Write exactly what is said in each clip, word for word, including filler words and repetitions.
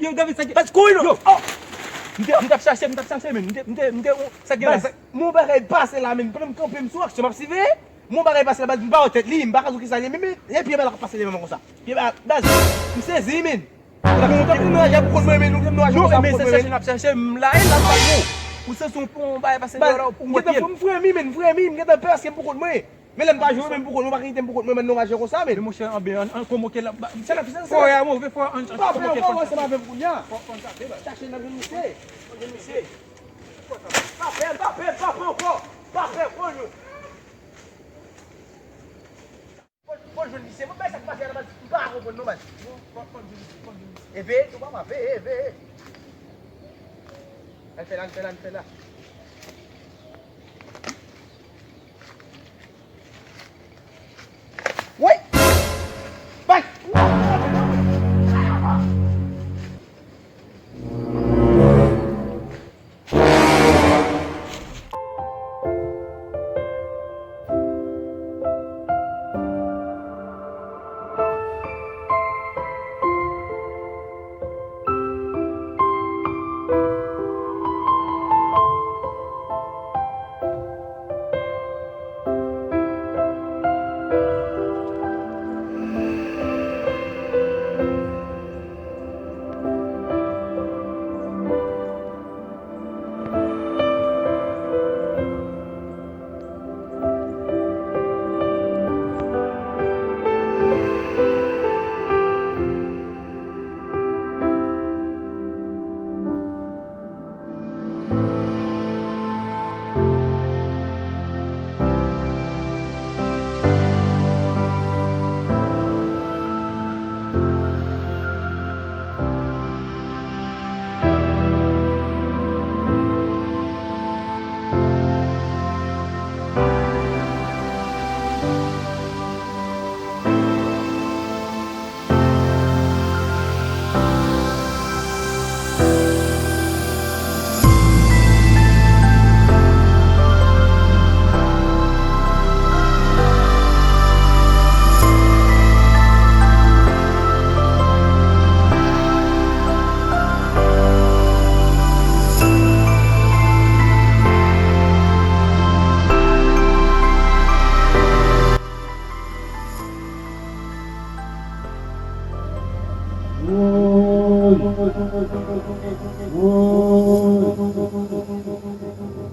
Yo, David, sa ki. Baz, kouri non. Yo, oh! M te, m t ap chache, m t ap chache, men. M te, m te, m te, sa gen la? Baz, mon bagay pase la, men. Pandan m kanpe, m sou aksyon, m ap siveye. Mon bagay pase la, baz, m pa wè tèt li, m pa ka di w kisa li ye, men, men, e pye bal la k ap pase devan mwen konsa. Pye bal, baz, m sezi, men. Ou tankou nou ajan pou kont mwen, men, nou, nou ajan konsa pou kont mwen, men. Non, men se chache n ap chache, m la, e la, m pa bon. Ou sezi yon, yon bagay pase devan la, ou pran pye l. M gentan, m fremi, men, m fremi, m gentan pè paske m pou kont mwen. Men lè m pa jwe, men m pou kont mwen, ou pa ka kite m pou kont mwen, men nou ajan konsa, men. Men monchè, anben, ann, ann konmoke la, ba, fè la, fè sa, fè la. Fò a move, fò a, ann, ann konmoke l konsa. Pa fè, pa fè, se pa fè pou kounye a. Fò, fò n tape, ba. Chache nan jwenn misye. Nan jwenn misye. Pa pè, pa pè, pa pè ankò. Pa pè, pran yo. Fò, fò jwenn misye. Mwen bay sa k pase a la, baz. M pa konprann non, baz. Eve, tou pa mape, eve. Al fè la, al fè la, al fè la. Woy! Bay! Woy! Woy!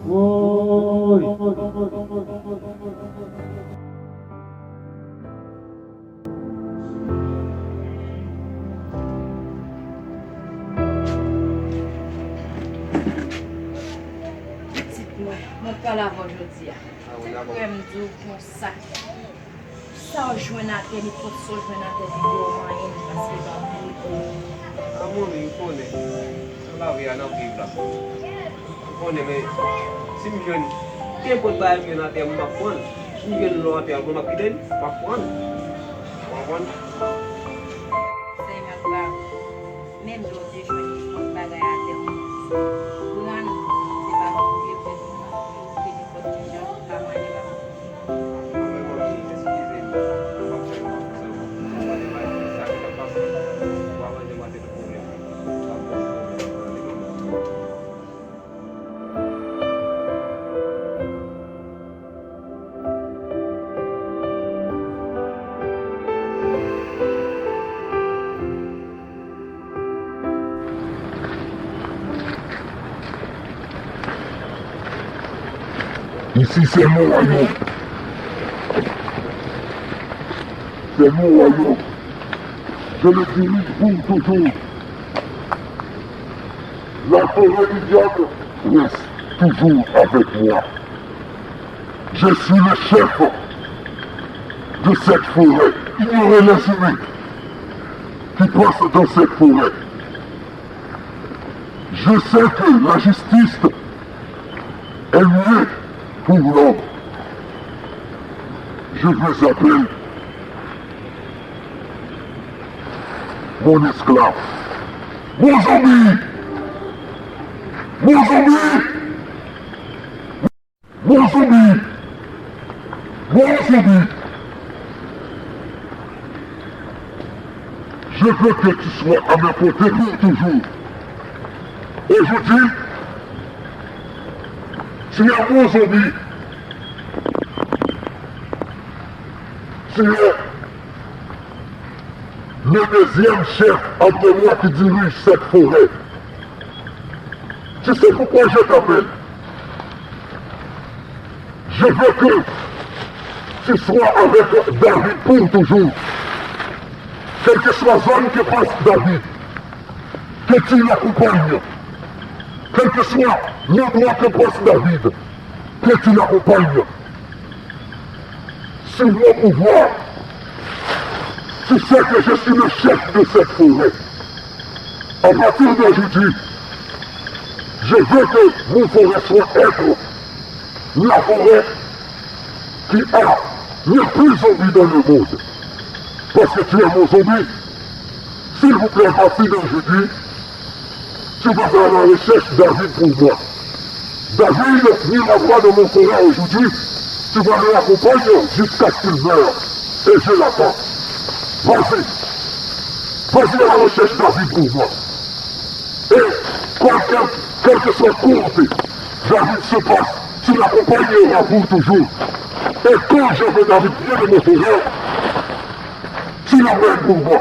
Woy! Pitit mwen, mwen pale avè w jodi a. Se vrè m di w konsa. Sa w jwenn atè, nenpòt sa w jwenn atè, li yo manyen, paske l pa pou ou. A manmi, ou konnen, nan lavi a n ap viv la. Ou konnen, men si m jwenn nenpòt bagay m jwenn atè, m ap pran l. Si m jwenn lò atè a, m ap kite l, m ap pran l. Ou konprann? Sèy Magba, menm lè w te jwenn nenpòt bagay atè, ou pran l, se pa pou w te fè pou w pa pou w te nenpòt kijan, pa manyen, pa manyen. Ici, c'est mon royaume. C'est mon royaume. Je le dirige pour toujours. La forêt du diable reste toujours avec moi. Je suis le chef de cette forêt. Ignorez les humains qui passent dans cette forêt. Je sais que la justice est mieux pour l'homme. Je vous appelle mon esclave. Mon zombie! Mon zombie! Mon zombie! Mon zombie! Je veux que tu sois à mes côtés pour toujours. Aujourd'hui, tu es mon zombie. Tu es le deuxième chef après moi qui dirige cette forêt. Tu sais pourquoi je t'appelle? Je veux que tu sois avec David pour toujours. Quelle que soit zone que passe David, que tu l'accompagnes. Quel que soit l'endroit que passe David, que tu l'accompagnes. Sur mon pouvoir, tu sais que je suis le chef de cette forêt. À partir d'aujourd'hui, je veux que mon forêt soit être la forêt qui a le plus zombie dans le monde. Parce que tu es mon zombie. S'il vous plaît, à partir d'aujourd'hui, tu vas à la recherche David pour moi. David, mets la voix de mon frère aujourd'hui. Tu vas le accompagner jusqu'à ce qu'il meure. Et je l'attends. Vas-y. Vas-y à la recherche David pour moi. Et quel que, quel que soit côté David se passe, tu l'accompagneras pour toujours. Et quand je veux David bien de mon frère, tu l'amènes pour moi.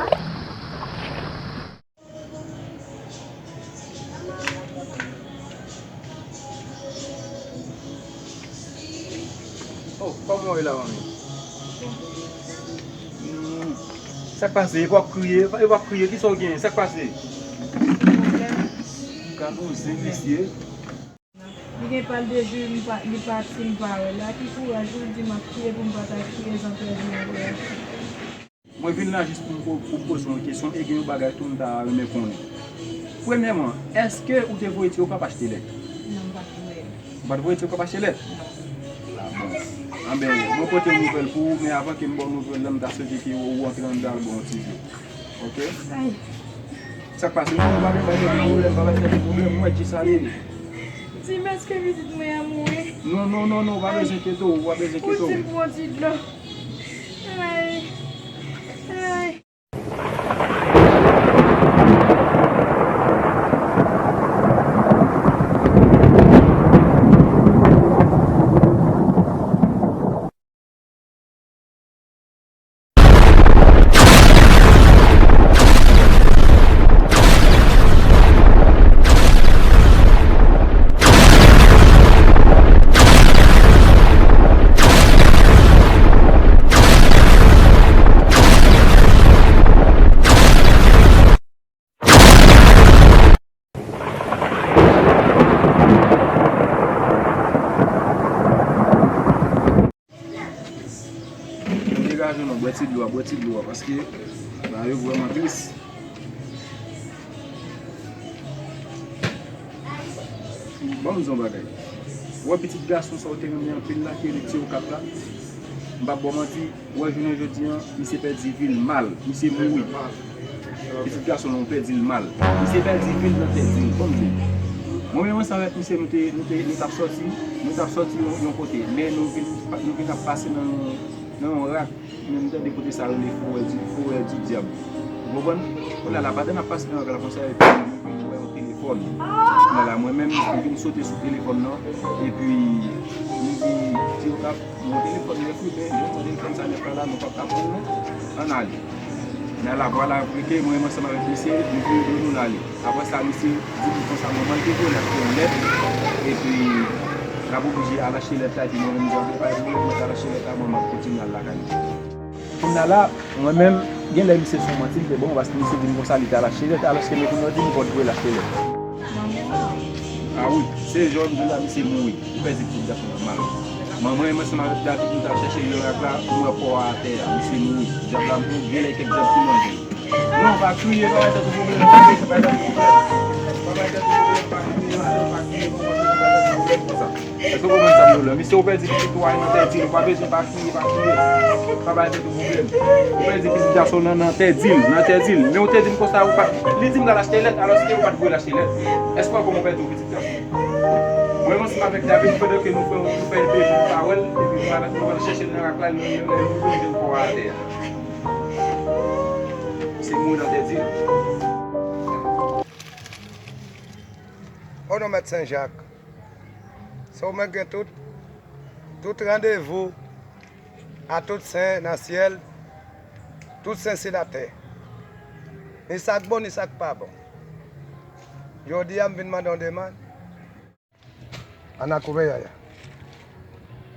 Oh, kòman w ye la, manmi? Hmm. Sa k pase? Epi w ap kriye, epi w ap kriye, kisa w genyen? Sa k pase? Pwoblèm. Ka koze, mesye. Li gen pa l depi m pa, li pati, m pa wè l. A ki kouraj ou di m ap kriye pou m pa ta kriye, jan pèdi yon frè. Mwen vin la jis pou m po-, pou m poze w yon kesyon e gen yon bagay tou m ta renmen konnen. Premyèman, èske ou te voye Ti Okap achte lèt? Non, m pa t voye l. Ou pa t voye Ti Okap achte lèt? Non. A bon. Anben, mwen pote yon nouvèl pou ou, men avan ke m ba w nouvèl la, m ta swete ke ou, ou antre anndan al bwè yon ti dlo. Oke? Ay. Sa k pase? Non, non, pa gen, pa gen pwoblèm, pa bay tèt ou pwoblèm, mwen jis ale. Di m èske pitit mwen an mouri? Non, non, non, non, ou pa bezwen enkyete w, ou pa bezwen enkyete w. Ou di m pran ti dlo. Ay, ay. Nou degaje nou, bwè ti dlo a, bwè ti dlo a, paske bagay yo vrèman tris. Ban m di w yon bagay. Ou wè pitit gason sa w te renmen anpil la, ki rele Ti Okap la? M p ap ba w manti, ou wè jounen jodi a, misye pèdi vi l mal, misye mouri. Pitit gason nan, ou pèdi l mal. Misye pèdi vi l nan tèt di l, ban m di w. Mwen menm ansanm avèk misye, nou te, nou te, nou t ap sòti, nou t ap sòti yon, yon kote, men nou vin, nou vin ap pase nan yon, nan yon rak. Men m tande kote sa rele Forè di, Forè di Dyab. Ou konprann? Kounye a la, pandan n ap pase nan rak la konsa, epi nou vin wè yon telefòn. Kounye a la, mwen menm, m vin sote sou telefòn nan, epi m di, Ti Okap, yon telefòn nèf wi, men, men yon telefòn sa nèf la, la, nou p ap ka pran l non. Ann ale. Kounye a la, vwala, aplike, mwen menm ansanm avèk misye, nou vire do nou, n ale. Apre sa, misye di m konsa, manman l te voye l achte yon lèt, epi l ap oblije al achte lèt la, epi mwen menm, m di, "Anben, pa gen pwoblèm, mwen t al achte lèt la, mwen, m ap kontinye al lakay mwen." Kounye a la, mwen menm, gen lè misye se yon manti l te ban mwen, paske misye di m konsa, li t al achte lèt, alòske men kounye a, w di m pa w t voye l achte lèt. A wi, se jan w di la, misye mouri. Ou pèdi pitit gason nan mal. Mwen menm ansanm avèk David, nou t al chèche l nan rak la, nou wè kò a atè a, misye mouri. Dyab la, m gen lè kèk dyab ki manje l. Non, pa kriye, pa bay tèt ou pwoblèm, pa bay tèt ou pwoblèm. Pa bay tèt ou pwoblèm, pa kriye, pa kriye, pa kriye, pa bay tèt ou pwoblèm konsa. Èske w konprann sa m di w la? Misye, ou pèdi pitit ou a nan tèt di l, ou pa bezwen pa kriye, pa kriye. Pa bay tèt ou pwoblèm. Ou pèdi pitit gason nan, nan tèt di l, nan tèt di l. Men ou te di m konsa, ou pa, li di m l al achte lèt, alòske ou pa t voye l achte lèt. Èske w konprann ou pèdi yon pitit gason? Mwen, ansanm avèk David, pandan ke nou fè, nou fè de jou nou pa wè l, epi nou al, nou al chèche l nan rak la, nou, nou, nou, nou jwenn kò a atè a. Li mouri nan tèt li. O non Mèt Sen Jak, se ou menm gen tout, tout randevou a tout sen nan syèl, tout sen si latè. Ni sa k bon, ni sa k pa bon. Jodi a, m vin mande yon demann. Anakubeya ya.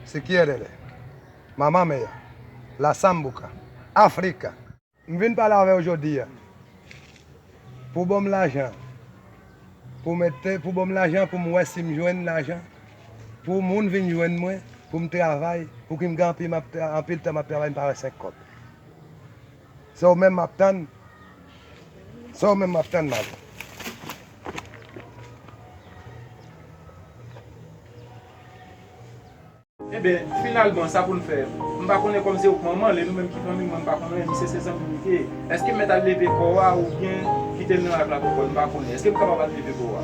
Si quiere le. Mama mia. La Sambuca. Afrika. M vin pale avè w jodi a. Pou ban m lajan. Pou mete, pou ban m lajan, pou m wè si m jwenn lajan. Pou moun vin jwenn mwen, pou m travay, pou ki m gen anpil, m ap tra-, anpil tan m ap travay, m pa wè senk kòb. Se ou menm m ap tann. Se ou menm m ap tann, madanm. Enben, finalman, sa pou n fè? M pa konnen kòm se ou k manman l, e nou menm ki fanmi, mwen m pa konnen, misye se zanmi m li te ye. Èske m mèt al leve kò a oubyen kite l nan rak la pou kò l? M pa konnen. Èske m kapab al leve kò a?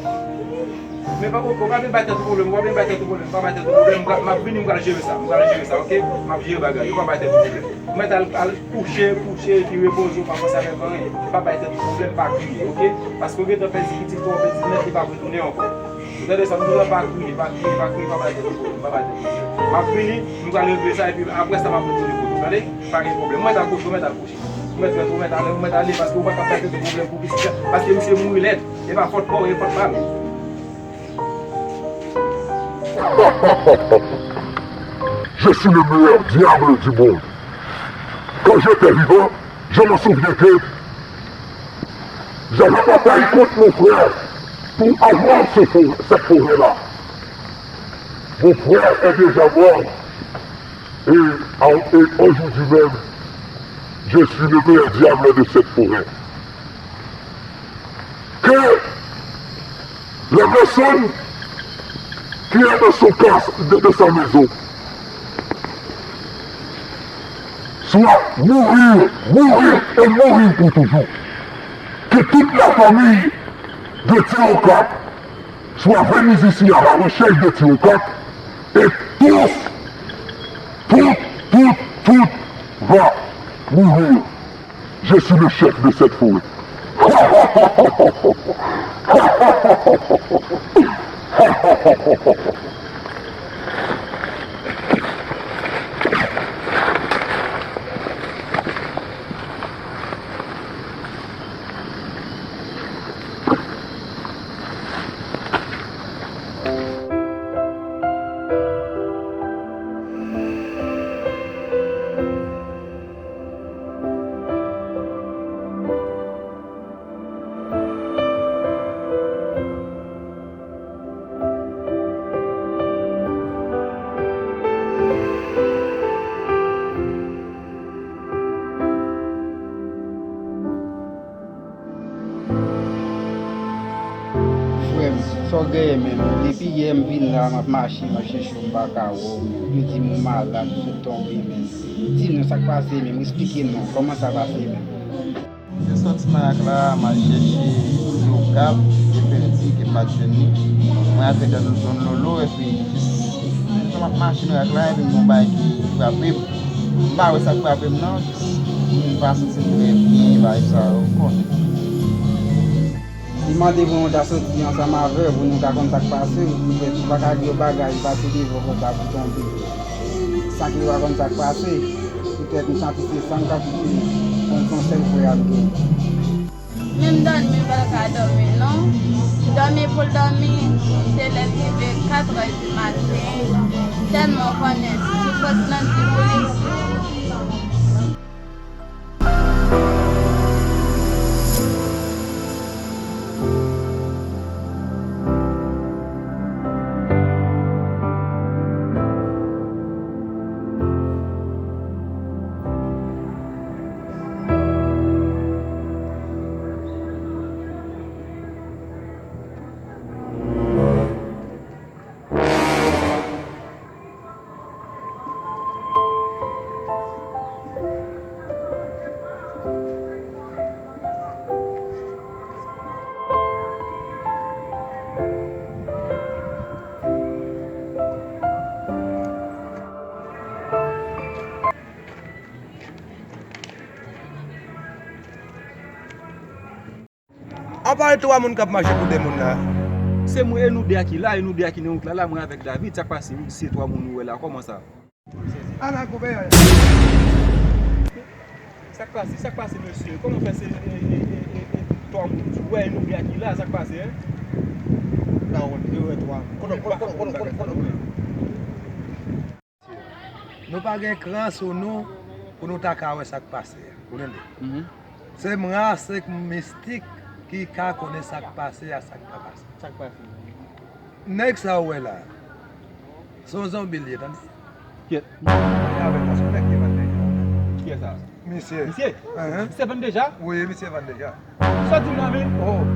Men pa, pa, pa vin bay tèt ou pwoblèm, pa vin bay tèt ou pwoblèm, pa bay tèt ou pwoblèm. M pral, m ap vini, m pral jere sa, m pral jere sa, oke? M ap jere bagay yo, pa bay tèt ou pwoblèm. Ou mèt al, al kouche, kouche, epi repoze w, pa panse avèk anyen. Pa bay tèt ou pwoblèm, pa kriye, oke? Paske w gentan pèdi pitit ou, w pèdi nèt, li p ap retounen ankò. Ou tande sa m di w la, pa kriye, pa kriye, pa kriye, pa bay tèt ou pwoblèm, pa bay tèt ou pwoblèm. M ap vini, m pral regle sa, epi apre sa, m ap retounen kote w, tande? Pa gen pwoblèm. Ou mèt al kouche, ou mèt al kouche. Ou mèt, ou mèt ale, ou mèt ale, paske ou pa ka bay tèt ou pwoblèm pou pitit la, paske misye mouri lèd. E pa fòt pa w, e fòt pa l. Je suis le meilleur diable du monde. Quand j'étais vivant, je me souviens que j'avais bataillé contre mon frère pour avoir ce for-, cette forêt-là. Mon frère est déjà mort. Et, en- et aujourd'hui même, je suis le meilleur diable de cette forêt. Que la personne qui est dans son cas, de, de sa maison, soit mourir, mourir et mourir pour toujours. Que toute la famille de Tiokap soit venue ici à la recherche de Tiokap et tous, tout, tout, tout va mourir. Je suis le chef de cette forêt. Frè m, sa w genyen menm? Depi yè m vin la, m ap mache, m ap chèche w, m pa ka wè w. Yo di m ou malad, ou sot tonbe menm. Di nou sa k pase menm, eksplike nou kòman sa pase menm. Mwen te sòti nan rak la, m al chèche Tiokap, te pèdi, ke m pa t jwenn li. Mwen atè nan zòn Lolo, epi jis, jan m ap mache nan rak la, epi m gen yon bagay ki frape m. M pa wè sa k frape m nan, jis m pa santi m trè byen, bagay sa yo, w konnen. Li mande pou nou ta soti ansanm avè w, pou nou ka konn sa k pase, poutèt nou pa ka di yo bagay, li pase devan konsa pou tonbe. San ke yo pa konn sa k pase, poutèt nou santi se san k ap koule, konn se yon sèl frè a nou genyen. Menm dòmi, m pa ka dòmi, non. Dòmi pou l dòmi, m te lève rive katrè di maten, tèlman m konnen soufrans nan di pou li. Apa e twa moun k ap mache pou de moun la? Se mwen e nou de a ki la, e nou de a ki nan wout la, la, mwen avèk David, sa k pase, se twa moun ou wè la, kòman sa? Ala koupe yo. Sa k pase, sa k pase, mesye? Kòman fè se, e, e, e, e, e, twa moun, ou wè, e nou de a ki la, sa k pase, en? La wont, yo wè twa moun. Kono, kono, kono, kono, kono, kono, kono. Nou pa gen kran sou nou pou nou ta ka wè sa k pase a. Ou tande? Mhm. Se mwen a, se mistik ki ka konnen sa k pase a, sa k pa pase. Sa k pase? Nèg sa ou wè la, se yon zonbi l ye, tande? Kiyès? Avèk mwen, se yon nèg ki vann deja. Kiyès sa? Misye. Misye? Ahan. Misye vann deja? Wi, misye vann deja. Sa w di m la menm? Oh.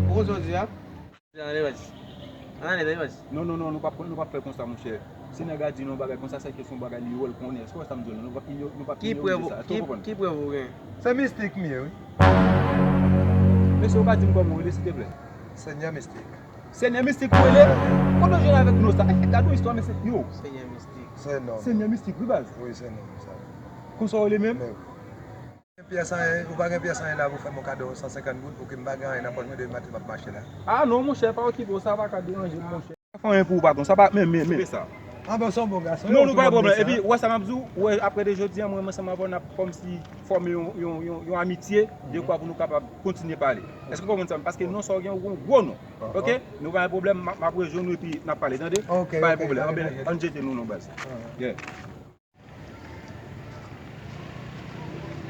Ou konn sa w di a? Ann ale, baz. Ann ale, baz. Non, non, non, nou p ap, nou p ap fè konsa, monchè. Si nèg la di nou yon bagay konsa, se ke se yon bagay li wè l konnen. Èske w wè sa m di w la? Nou p ap inyo-, nou p ap inyorize sa. Èske w konprann? Ki prèv ou gen? Se mistik m ye, wi. Mesye, ou ka di m kòman w rele, silteplè? Senyè Mistik. Senyè Mistik ou rele? Kote w jwenn avèk non sa? Eh, gade yon istwa, mesye. Yo. Senyè Mistik. Se non. Senyè Mistik, wi, baz. Wi, se non, sa. Konsa w rele menm? Men. Gen pyès anyen, ou pa gen pyès anyen la pou fè m yon kado san senkant goud, pou ke m pa gen anyen nan pòch mwen depi maten m ap mache la. Ah non, monchè, pa okipe w, sa pa ka deranje m, monchè. Fè anyen pou ou, patwon, sa pa, men, men, men. Koupe sa. Ah bon, se yon bon gason. Non, nou pa gen pwoblèm. Epi, ou wè sa m ap di w, ou wè, apre de jodi a, mwen, mwen ansanm avè w, n ap kòmsi fòme yon, yon, yon, yon amitye, dekwa pou nou kapab kontinye pale. Èske w konprann sa? Paske non sa w gen, ou gen yon gwo non. Ok? Nou pa gen pwoblèm, m ap, m ap rejwenn ou epi n ap pale, tande? Ok, ok. Pa gen pwoblèm. Anben, ann jete nou non, baz. Yeah.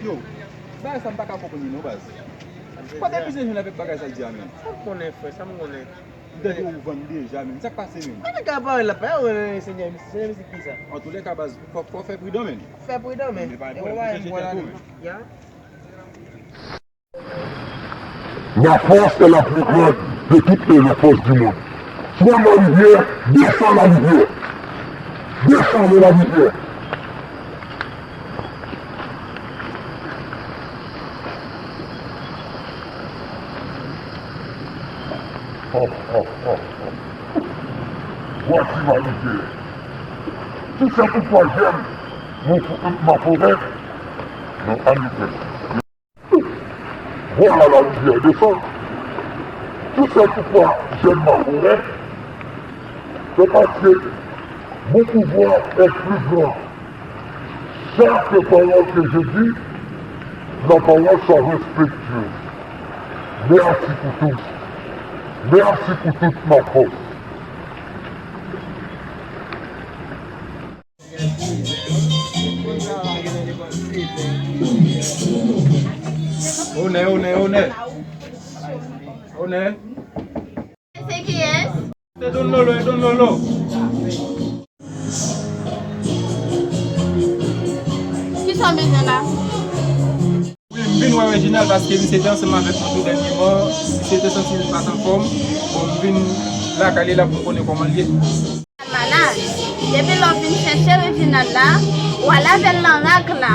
Yo, bagay sa m pa ka konprann li non, baz. Kote misye jwenn avèk bagay sa l di a menm? Sa m konnen, frè, sa m konnen. Dèyè ou vann deja menm. Sa k pase menm? Mwen te ka pale la, pa yo, Senyè, Senyè, se ki sa? Antoulèka, baz, fò, fò fè pridan menm. Fè pridan menm. Men pa gen pwoblèm, nou chèche tèt ou menm. Ya. La force est la plus grande de toutes les forces du monde. Prends la rivière, descends la rivière. Descends la rivière. Oh, oh, oh, oh. Voici ma rivière. Tout ce pourquoi j'aime mon, ma forêt, non, en effet. Voilà la rivière descend. Tout ce pourquoi j'aime ma forêt, c'est parce que mon pouvoir est plus grand. Chaque parole que je dis, la parole soit respectueuse. Merci pour tout. Merci pour toute ma force. Onè, onè, onè. Onè. Se kiyès? Se Don Lolo, e Don Lolo. Kisa w bezwen la? Wi, m vin wè Reginald paske misye te ansanm avèk mwen tou dènyèman. Misye te santi l pa t anfòm. Bon, m vin lakay li la pou m konnen kòman l ye. Malad. Depi lè w vin chèche Reginald la, w al avè l nan rak la.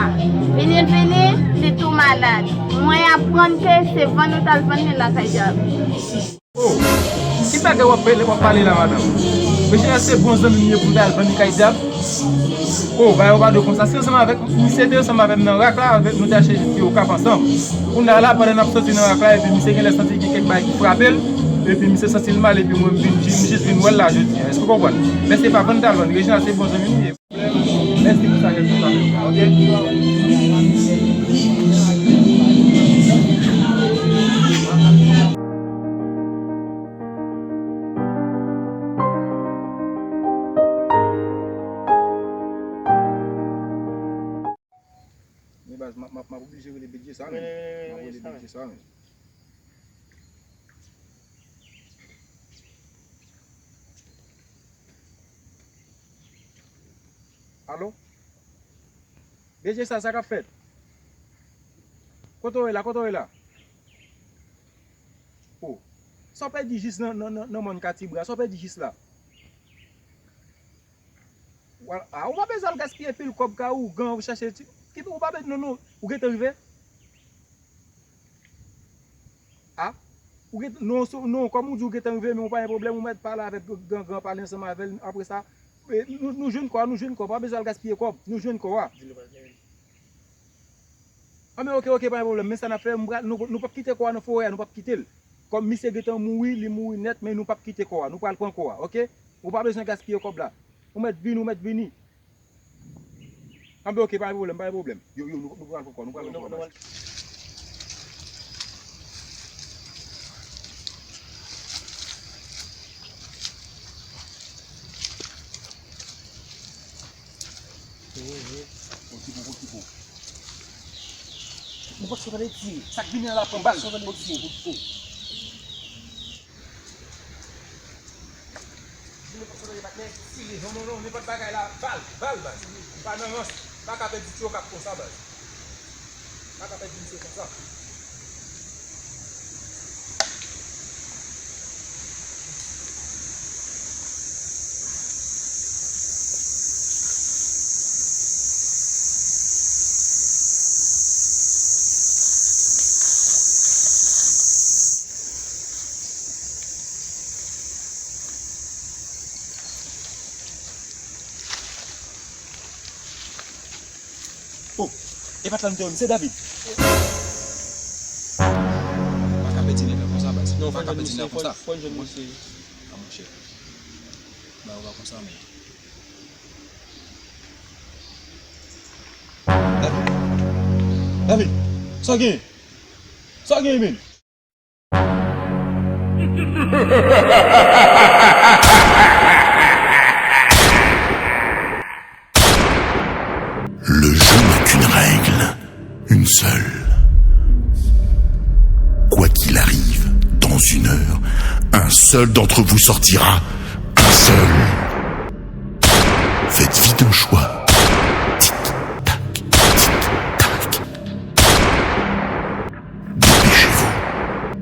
Vini l vini, li tou malad. Mwen aprann ke se vann ou t al vann li lakay dyab. Oh, ki bagay w ap pale, w ap pale la, madanm? Reginald se bon zanmi m ye pou m ta al vann li kay dyab? Oh, bagay yo pa dwe konsa. Se ansanm avèk, misye te ansanm avè m nan rak la, avèk nou t al chèche ti okap ansanm. Kounye a la, pandan n ap soti nan rak la, epi misye genlè santi gen kèk bagay ki frape l, epi misye santi l mal, epi mwen m vin, m jis vin wè l la jodi a. Èske w konprann? Men se pa vann m t al vann, Reginald se bon zanmi m ye. Mèsi pou sa, mèsi pou sa, ok? Men baz, m ap, m ap, m ap oblije rele B J sa menm. M ap rele B J sa menm. Alo? B J sa, sa k ap fèt? Kote w ye la? Kote w ye la? Oh. Sa w pèdi jis nan, nan, nan, nan mòn Katibra? Sa w pèdi jis la? Wala. Ah, ou pa bezwen al gaspiye pil kòb ka ougan, ou chache ti, ki, ou pa bezwen, non, non, ou gentan rive? Ah, ou gentan, non, non, kòm ou di ou gentan rive, men ou pa gen pwoblèm, ou mèt pale avèk gran, gran pale ansanm avè l, apre sa, eh, nou, nou jwenn kò a, nou jwenn kò a, pa bezwen al gaspiye kòb, nou jwenn kò a. Anben, ok, ok, pa gen pwoblèm. Men sa n ap fè, m pral, nou, nou p ap kite kò a nan forè a, nou p ap kite l. Kòm misye gentan mouri, li mouri nèt, men nou p ap kite kò a. Nou pral pran kò a, oke? Ou pa bezwen gaspiye kòb la. Ou mèt vini, ou mèt vini. Anben, oke, pa gen pwoblèm, pa gen pwoblèm. Yo, yo, nou, nou pral pran kò, nou pral pran kò. Okipe w, okipe w. Nou pa sot ale tire. Sa k vini an la pran bal. Okipe w, okipe w. Vini pa sot ale patnè, tire. Non, non, non, nenpòt bagay la, bal, bal, baz. M pa nan rans. M pa ka pèdi ti okap konsa, baz. M pa ka pèdi misye konsa. Oh, e pa t la m te wè, se David. Pa ka pèdi nèg la konsa, baz. Non, pa ka pèdi nèg la konsa. Fò n jwenn misye. A, monchè. Ba yo pa konsa, men. David. David. Sa w genyen? Sa w genyen, men? Le jeu n'a qu'une règle, une seule. Quoi qu'il arrive, dans une heure, un seul d'entre vous sortira, un seul. Faites vite un choix. Tic-tac, tic-tac. Dépêchez-vous,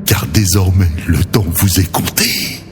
car désormais le temps vous est compté.